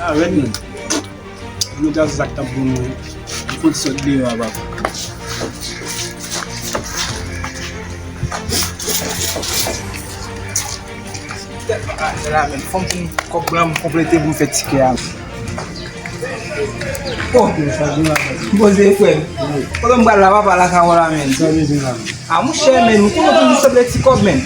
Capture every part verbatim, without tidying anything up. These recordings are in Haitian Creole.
A, rèd, men. Mwen ta se sa k t ap bon mwen. Mwen konn sot deyò a, papa. Tèt pa ale la, men. Fò m konn kòb la, m konplete pou m fè tikè a. Oh, poze, frè m. Kote m pral la, papa, lakay ou la, men. A, monchè, men, ou konnen toujou sanble ti kòb, men.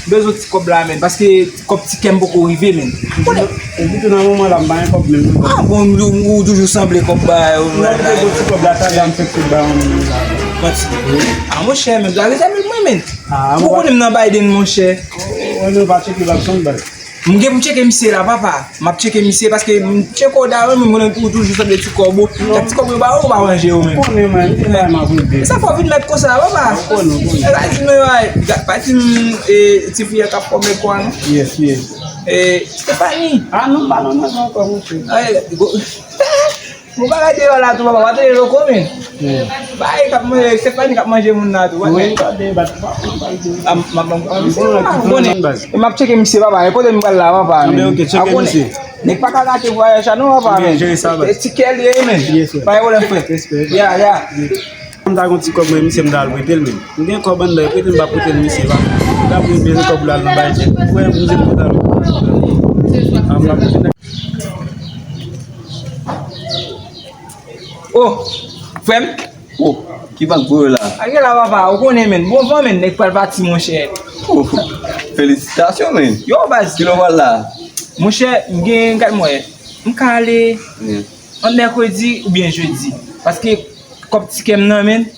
M bezwen ti kòb la, men, paske kòb tikè m poko rive, men. Ou konnen. Epi tou nan moman la, m pa gen kòb menm, non. A, bon, ou, ou toujou sanble kòb ba, ou, non, m te bon ti kòb la, talè a m fèk sot ba yon moun la. Manti. Wi. A, monchè, men, m ta rezève l mwen, men. A, ou konnen m nan Biden, monchè. Ou, ou, ou pa tcheke l ap sonn, baz. M gen pou m tcheke misye la, papa. M ap tcheke misye paske m tcheke w dayè, men m konnen ou toujou sanble ti kòb ou. Sa ti kòb yo ba ou, ou pa manje yo menm. Konnen, man, m te bay m ap rete. Sa fò vin mèt konsa, papa. Ou konnen, ou konnen. E pa di m, e, pa di m, e, ti fi a k ap kòb lèkòl, non? Yes, yes. E, Stephanie. A, non, pa nan nan ankò, monchè. Ay, go. Bon, bagay deyò la tou, papa, pa tande loko, men. Bagay k ap manje, Stephanie k ap manje moun la tou, wi, tande, bat, bat, bat. A, m, m, m, m, m ap tcheke misye, papa, e kote m pral la, papa, men. Anben, ok, tcheke misye. Nèg pa ka rate vwayaj sa non, papa, men. Jere sa, baz. E tikè li ye, men. Yes, sir. Pa gen pwoblèm, frè. Respè. Ya, ya. M ta gon ti kòb mwen, misye m ta al prete l, men. M gen kòb anndan, prete m pa prete l, misye, papa. M ta vin bezwen kòb la al nan bay tèt. Frè, m di m kontan. A, m pa prete. Oh, frè m. Oh, ki bank pou yo la? A, gen la, papa, ou konnen, men. Bon van, men, nèg pral pati, monchè. Oh, felisitasyon, men. Yo, baz. Kilè w pral la? Monchè, m gen, gad mwen. M ka ale an mèkredi oubyen jedi. Paske kòb tikè m nan, men,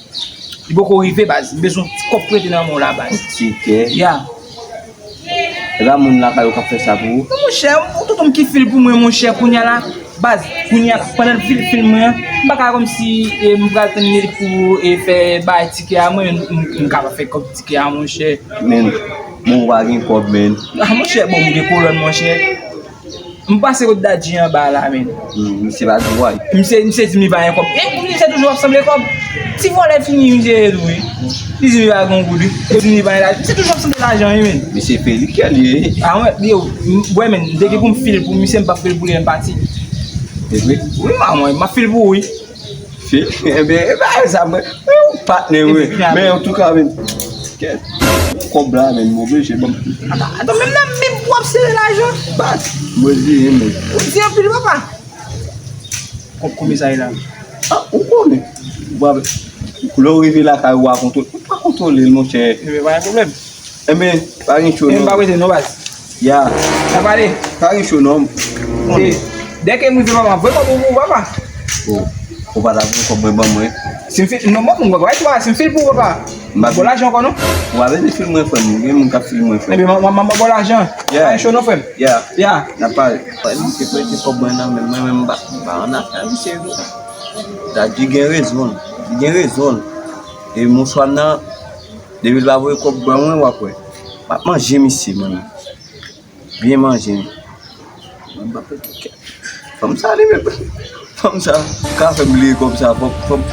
li poko rive, baz. M bezwen ti kòb prete nan men w la, baz. Tikè? Ya. E pa moun lakay ou k ap fè sa pou ou? Non, monchè, ou tonton m ki fil pou mwen, monchè, kounye a la, baz, kounye a la, pandan l fil, fil mwen an, m pa ka kòmsi, e, m pral tann li pou, e, fè bay tikè a mwen, m, m, m ka pa fè kòb tikè a, monchè. Men, men ou pa gen kòb, men. A, monchè, bon, m gen kolòn, monchè. M pase kot Dadji anba la, men. Hmm, misye pa di w, wi. Misye, misye di m li pa gen kòb. E misye toujou ap sanble kòb. Ti vòlè fini misye ye tou, wi. Li di m li pa gen goud, wi. Li di m li pa gen lajan. Misye toujou ap sanble lajan, wi, men. Misye fè li kè li ye. A, mwen, yo, m, wè, men, m te gen pou m fil pou misye, m p ap fil pou li, m pati. Se vre? Wi, mwen, m ap fil pou ou, wi. Fil? Ebyen, e pa sa, mwen. Ou patnè, wi. Men, antouka, men. Kèt. Kòb la, men, m oblije, ban m. Ata, ata, menm nan bib w ap sere lajan. Bat. Mwen di, men. Ou di anpil, papa. Kon-, konbyen sa ye la? A, ou konnen. Ou pa, lè w rive lakay ou a kontwole, ou pa kontwole l, monchè. Ebyen, pa gen pwoblèm. Enben, pa gen cho non. Enben, pa prese non, baz. Ya. N a pale. Pa gen cho non. E, dèke m rive, papa, m ap voye kòb pou ou, papa. Bon, ou pa ta voye kòb mwen ban mwen? Si m fil, non, bon, mwen, papa, si m fil pou ou, papa. M pa gen lajan ankò, non. Ou pa bezwen fil mwen, frè m. Gen moun k ap fil mwen, frè m. Ebyen, m, m, m, m ba w lajan. Ya. Pa gen cho non, frè m. Ya. Ya. N a pale. Frè m, se prete kòb mwen nan men mwen, men m pa, m pa annafè misye, non. Dadji gen rezon l. Li gen rezon l. E mouchwa nan, depi l pa voye kòb ban mwen, w ap wè. M ap manje misye, mwen menm. Byen manje. Mwen pa pete kè. Fanm sa li menm. Fanm sa ka fè m bliye kòb sa. Fanm, fanm.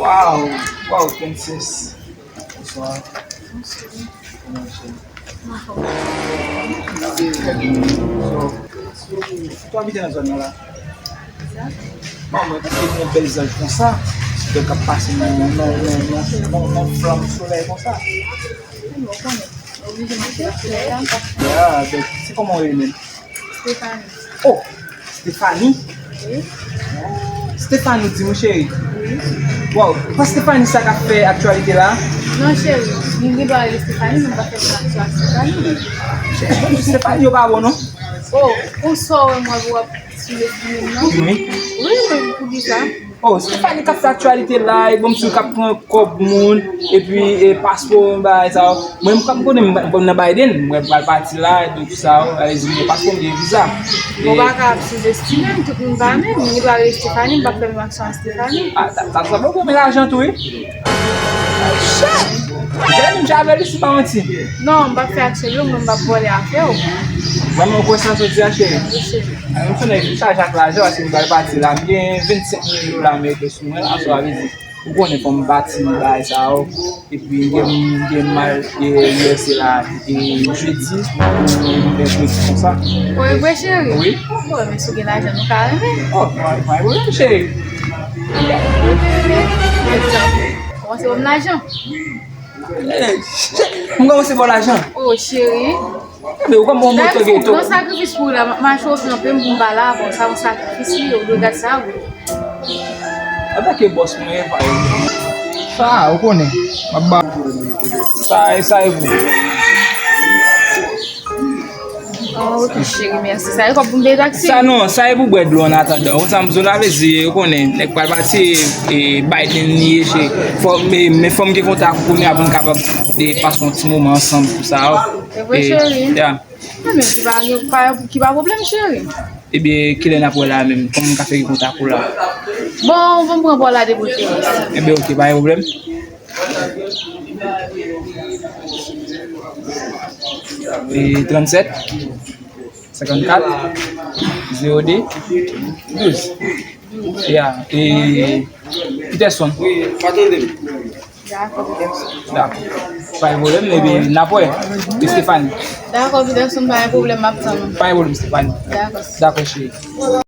Wow, wow, princess. Bonsoir. Bonsoir. Kòman w ye? Mwen anfòm. So, ou abite nan zòn nan la? Sa? Bon, mwen, paske yon bèl zanj konsa, ki ap pase nan, nan, nan, nan, nan, nan flanm solèy konsa. Ou konnen, oblije mache ak solèy la. Ya, donk, se kòman w rele menm? Stéphanie. Oh, Stéphanie? Wi. Oh, Stéphanie, ou di, mon cheri? Wi. Wow, pa Stéphanie sa k ap fè aktyalite la? Non, cheri, m gen dwa rele Stéphanie, men m pa fè konneksyon ak Stéphanie. Cheri, Stéphanie yo pa bon, non? Oh, ou sò wè mwen pou w ap Sou Destiny, non? Wi. Wi, men poukisa? Oh, Stephanie k ap fè aktyalite la, e bon, m sou k ap pran kòb moun, epi e, paspò, bagay sa yo. Mwen, m p ap konnen, m, m nan Biden, mwen pral pati la, donk sa yo, alezi, m gen paspò, m gen viza. Bon, e pa ka ap souzestime m, tout moun pa menm, m gen dwa rele Stephanie, m p ap fè menm aksyon ak Stephanie. Ah, sa, sa, sa, bon, men lajan tou, wi. Chè! Jè, m ap avè li si pa manti. Non, m p ap fè aksyon, non, mwen m p ap vòlè afè w. Vrèman, ou kwè sa soti a, cheri? Wi, cheri. Ah, m konnen m chaje ak lajan, paske m pral pati la. M gen vennsenk mil dola ameriken sou mwen la, sa vle di, ou konnen fò m pati bagay sa yo. Epi m gen, m gen mal, e, U S A la, e, jedi, pou m fè kredi konsa. Ou vre, cheri? Wi. Bon, men si w gen lajan, nou ka renmen. Oh, pa, pa gen pwoblèm, cheri. Ou kòmanse ban m lajan? Eh, m kòmanse ba w lajan. Oh, cheri. Enben, ou kòman yon moto gen to? Nan sakrifis pou ou la, m a chofè anpil pou m pa la, bon, sa yon sakrifis li, ou dwe gad sa, wi. Antanke bòs mwen, pa. Sa, ou konnen. M ap ba. Sa, sa e pou. Oh, ok, cheri, mèsi. Sa e kòb pou m peye taksi? Sa non, sa e pou bwè dlo an atandan. Ou sa m zo la vle di, ou konnen, nèg pral pati, e, Biden li ye, cheri. Fò, men, men fò m gen kontak ou kounye a pou n kapab, e, pase yon ti moman ansanm pou sa, wi. Se vre, cheri? Ya. Enben, ki pa, ki pa, ki pa pwoblèm, cheri? Ebyen, kilè n ap wè la menm? Kòman m ka fè gen kontak ou la? Bon, bon, m pran pa w la depi w te. Enben, ok, pa gen pwoblèm. E trannsèt, senkannkat, zewo de, douz. Ya, e Peterson. Wi, pa tande m. Dakò, Peterson. Dakò. Pa gen pwoblèm, epi n ap wè. E Stephanie. Dakò, Peterson, pa gen pwoblèm, m ap tann ou. Pa gen pwoblèm, Stephanie. Dakò. Dakò, cheri.